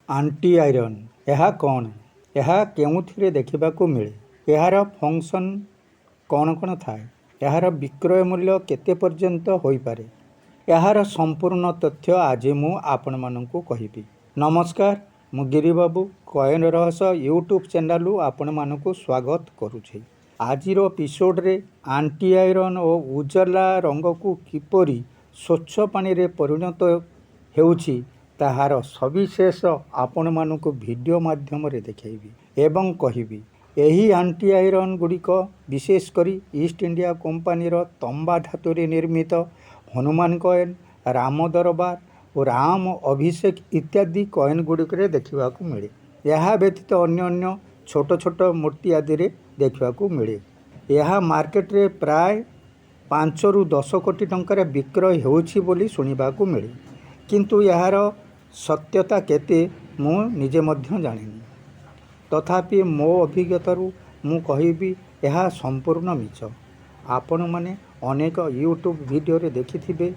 Anti iron ଏହା କ'ଣ? ଏହା କେଉଁଥିରେ ଦେଖିବାକୁ ମିଳେ? ଏହାର ଫଙ୍କସନ୍ କ'ଣ କ'ଣ ଥାଏ? ଏହାର ବିକ୍ରୟ ମୂଲ୍ୟ କେତେ ପର୍ଯ୍ୟନ୍ତ ହୋଇପାରେ? ଏହାର ସମ୍ପୂର୍ଣ୍ଣ ତଥ୍ୟ ଆଜି ମୁଁ ଆପଣମାନଙ୍କୁ କହିବି। ନମସ୍କାର, ମୁଁ ଗିରିବାବୁ, କଏନ୍ ରହସ୍ୟ ୟୁଟ୍ୟୁବ୍ ଚ୍ୟାନେଲରୁ ଆପଣମାନଙ୍କୁ ସ୍ୱାଗତ କରୁଛି। ଆଜିର ଏପିସୋଡ଼ରେ ଆଣ୍ଟି ଆଇରନ୍ ଓ ଉଜଲା ରଙ୍ଗକୁ କିପରି ସ୍ୱଚ୍ଛ ପାଣିରେ ପରିଣତ ହେଉଛି, ତାହାର ସବିଶେଷ ଆପଣମାନଙ୍କୁ ଭିଡ଼ିଓ ମାଧ୍ୟମରେ ଦେଖାଇବି ଏବଂ କହିବି। ଏହି ଆଣ୍ଟି ଆଇରନ୍ ଗୁଡ଼ିକ ବିଶେଷ କରି ଇଷ୍ଟ ଇଣ୍ଡିଆ କମ୍ପାନୀର ତମ୍ବା ଧାତୁରେ ନିର୍ମିତ ହନୁମାନ କଏନ୍, ରାମ ଦରବାର ଓ ରାମ ଅଭିଷେକ ଇତ୍ୟାଦି କଏନ୍ ଗୁଡ଼ିକରେ ଦେଖିବାକୁ ମିଳେ। ଏହା ବ୍ୟତୀତ ଅନ୍ୟ ଅନ୍ୟ ଛୋଟ ଛୋଟ ମୂର୍ତ୍ତି ଆଦିରେ ଦେଖିବାକୁ ମିଳେ। ଏହା ମାର୍କେଟରେ ପ୍ରାୟ 5ରୁ 10 କୋଟି ଟଙ୍କାରେ ବିକ୍ରୟ ହେଉଛି ବୋଲି ଶୁଣିବାକୁ ମିଳେ, କିନ୍ତୁ ଏହାର ସତ୍ୟତା କେତେ ମୁଁ ନିଜେ ମଧ୍ୟ ଜାଣିନି। ତଥାପି ମୋ ଅଭିଜ୍ଞତାରୁ ମୁଁ କହିବି, ଏହା ସମ୍ପୂର୍ଣ୍ଣ ମିଛ। ଆପଣମାନେ ଅନେକ ୟୁଟ୍ୟୁବ୍ ଭିଡ଼ିଓରେ ଦେଖିଥିବେ,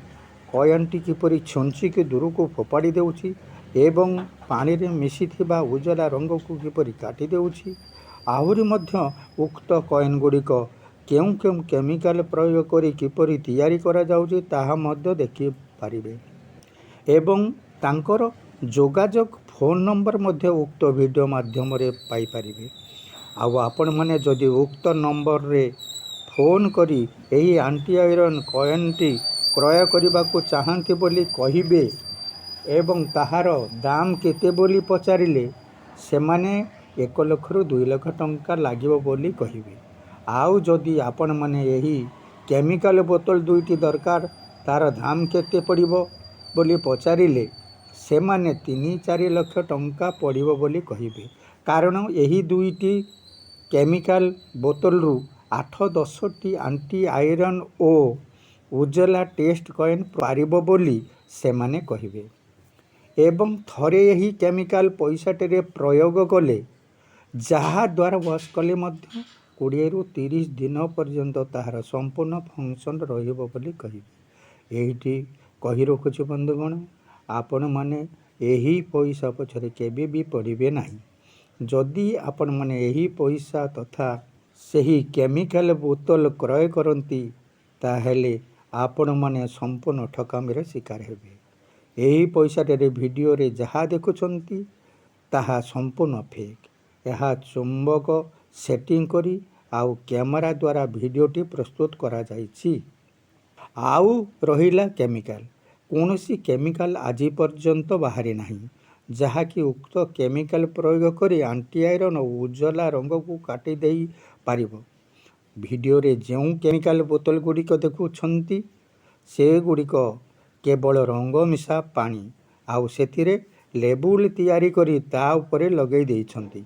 କଏନ୍ଟି କିପରି ଛୁଞ୍ଚିକି ଦୂରକୁ ଫୋପାଡ଼ି ଦେଉଛି ଏବଂ ପାଣିରେ ମିଶିଥିବା ଉଜଲା ରଙ୍ଗକୁ କିପରି କାଟି ଦେଉଛି। ଆହୁରି ମଧ୍ୟ ଉକ୍ତ କଏନ୍ ଗୁଡ଼ିକ କେଉଁ କେଉଁ କେମିକାଲ ପ୍ରୟୋଗ କରି କିପରି ତିଆରି କରାଯାଉଛି, ତାହା ମଧ୍ୟ ଦେଖିପାରିବେ ଏବଂ ତାଙ୍କର ଯୋଗାଯୋଗ ଫୋନ୍ ନମ୍ବର ମଧ୍ୟ ଉକ୍ତ ଭିଡ଼ିଓ ମାଧ୍ୟମରେ ପାଇପାରିବେ। ଆଉ ଆପଣମାନେ ଯଦି ଉକ୍ତ ନମ୍ବରରେ ଫୋନ୍ କରି ଏହି ଆଣ୍ଟି ଆଇରନ୍ କଏନ୍ଟି କ୍ରୟ କରିବାକୁ ଚାହାନ୍ତି ବୋଲି କହିବେ ଏବଂ ତାହାର ଦାମ କେତେ ବୋଲି ପଚାରିଲେ, ସେମାନେ 1 ଲକ୍ଷରୁ 2 ଲକ୍ଷ ଟଙ୍କା ଲାଗିବ ବୋଲି କହିବେ। ଆଉ ଯଦି ଆପଣମାନେ ଏହି କେମିକାଲ ବୋତଲ ଦୁଇଟି ଦରକାର, ତା'ର ଦାମ କେତେ ପଡ଼ିବ ବୋଲି ପଚାରିଲେ, ସେମାନେ 3-4 ଲକ୍ଷ ଟଙ୍କା ପଡ଼ିବ ବୋଲି କହିବେ, କାରଣ ଏହି ଦୁଇଟି କେମିକାଲ ବୋତଲରୁ 8-10ଟି ଆଣ୍ଟି ଆଇରନ୍ ଓ ଉଜଲା ଟେଷ୍ଟ କଏନ୍ ପାରିବ ବୋଲି ସେମାନେ କହିବେ। ଏବଂ ଥରେ ଏହି କେମିକାଲ ପଇସାଟିରେ ପ୍ରୟୋଗ କଲେ, ଯାହାଦ୍ୱାରା ୱାଶ୍ କଲେ ମଧ୍ୟ 20ରୁ 30 ଦିନ ପର୍ଯ୍ୟନ୍ତ ତାହାର ସମ୍ପୂର୍ଣ୍ଣ ଫଙ୍କସନ୍ ରହିବ ବୋଲି କହିବେ। ଏଇଠି କହି ରଖୁଛି ବନ୍ଧୁଗଣ, ଆପଣମାନେ ଏହି ପଇସା ପଛରେ କେବେ ବି ପଡ଼ିବେ ନାହିଁ। ଯଦି ଆପଣମାନେ ଏହି ପଇସା ତଥା ସେହି କେମିକାଲ ବୋତଲ କ୍ରୟ କରନ୍ତି, ତାହେଲେ ଆପଣମାନେ ସମ୍ପୂର୍ଣ୍ଣ ଠକାମିର ଶିକାର ହେବେ। ଏହି ପଇସାଟିରେ ଭିଡ଼ିଓରେ ଯାହା ଦେଖୁଛନ୍ତି, ତାହା ସମ୍ପୂର୍ଣ୍ଣ ଫେକ୍। ଏହା ଚୁମ୍ବକ ସେଟିଂ କରି ଆଉ କ୍ୟାମେରା ଦ୍ୱାରା ଭିଡ଼ିଓଟି ପ୍ରସ୍ତୁତ କରାଯାଇଛି। ଆଉ ରହିଲା କେମିକାଲ, କୌଣସି କେମିକାଲ ଆଜି ପର୍ଯ୍ୟନ୍ତ ବାହାରି ନାହିଁ, ଯାହାକି ଉକ୍ତ କେମିକାଲ ପ୍ରୟୋଗ କରି ଆଣ୍ଟି ଆଇରନ୍ ଓ ଉଜଲା ରଙ୍ଗକୁ କାଟି ଦେଇପାରିବ। ଭିଡ଼ିଓରେ ଯେଉଁ କେମିକାଲ ବୋତଲ ଗୁଡ଼ିକ ଦେଖୁଛନ୍ତି, ସେଗୁଡ଼ିକ କେବଳ ରଙ୍ଗ ମିଶା ପାଣି ଆଉ ସେଥିରେ ଲେବୁଲ୍ ତିଆରି କରି ତା ଉପରେ ଲଗାଇ ଦେଇଛନ୍ତି।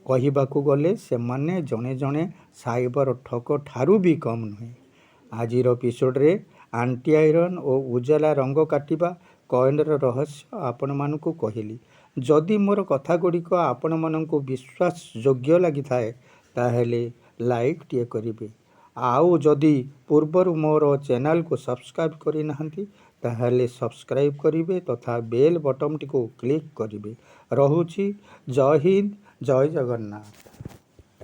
କହିବାକୁ ଗଲେ ସେମାନେ ଜଣେ ଜଣେ ସାଇବର ଠକ ଠାରୁ ବି କମ୍ ନୁହେଁ। ଆଜିର ଏପିସୋଡ଼ରେ ଆଣ୍ଟି ଆଇରନ୍ ଓ ଉଜଲା ରଙ୍ଗ କାଟିବା କଏନ୍ର ରହସ୍ୟ ଆପଣମାନଙ୍କୁ କହିଲି। ଯଦି ମୋର କଥା ଗୁଡ଼ିକ ଆପଣମାନଙ୍କୁ ବିଶ୍ୱାସ ଯୋଗ୍ୟ ଲାଗିଥାଏ, ତାହେଲେ ଲାଇକ୍ଟିଏ କରିବେ। ଆଉ ଯଦି ପୂର୍ବରୁ ମୋର ଚ୍ୟାନେଲକୁ ସବସ୍କ୍ରାଇବ୍ କରିନାହାନ୍ତି, ତାହେଲେ ସବସ୍କ୍ରାଇବ୍ କରିବେ ତଥା ବେଲ୍ ବଟନ୍ଟିକୁ କ୍ଲିକ୍ କରିବେ। ରହୁଛି, ଜୟ ହିନ୍ଦ, ଜୟ ଜଗନ୍ନାଥ।